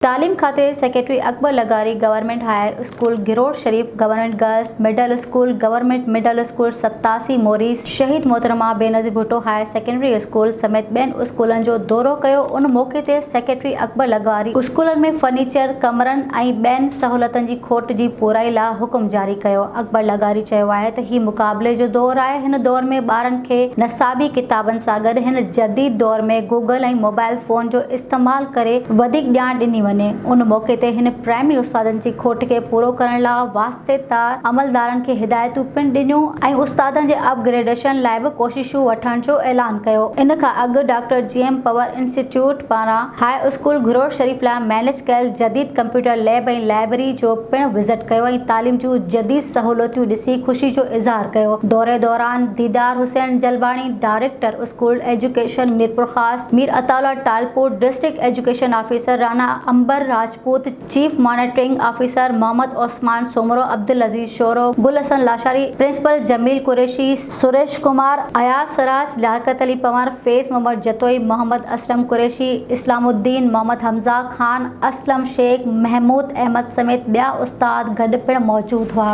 تعليم کاتي سيڪريٽري اڪبر لغاري government high school Giror Sharif, government girls middle school, government middle school 87 Mori, شهيد محترمه Benazir Bhutto higher secondary school سميت ٻين اسڪولن جو دورو ڪيو ان موقعي تي سيڪريٽري اڪبر لغاري اسڪولن ۾ فرنيچر، ڪمرن ۽ ٻين سهولتن جي کوٽ جي پورائي لا حڪم جاري ڪيو اڪبر لغاري چيو آهي ته هي مقابلي جو دور آهي هن دور ۾ ٻارن کي نصابي ڪتابن سان گڏ هن جديد دور ۾ گوگل ۽ موبائل فون جو استعمال ڪري وڌيڪ ڄاڻ ڏني وڃي. ان موقعي تي هن پرائمري استادن جي کوٽ کي پورو ڪرڻ لا واسطيدار عملدارن کي هدايتون پڻ ڏنيون ۽ استادن جي اپ گريڊيشن لاء به ڪوششون وٺڻ جو اعلان ڪيو. ان کان اڳ doctor G M Panhwar institute پاران هاء اسڪول گهروڙ شريف لاء مئنيج ڪيل جديد ڪمپيوٽر ليب ۽ لائبرري جو پڻ وزٽ ڪيو ۽ تعليم جون جديد سهولتيون ڏسي خوشي جو اظهار ڪيو. دوري دوران Didar Hussain Jalbani director school education Mirpurkhas, Mir Attaullah Talpur, district education officer Rana Ambar Rajput, chief monitoring officer Muhammad Usman Soomro, Abdul Aziz Shoro, Gul Hassan Lashari, principal Jamil Qureshi, Suresh Kumar, Ayaz Siraj, Liaquat Ali Panhwar, Faiz Muhammad Jatoi, Muhammad Aslam Qureshi, Islam Uddin, Muhammad Hamza Khan, Aslam Shaikh, Mahmood Ahmed سميت ٻيا استاد گڏ پڻ موجود هئا.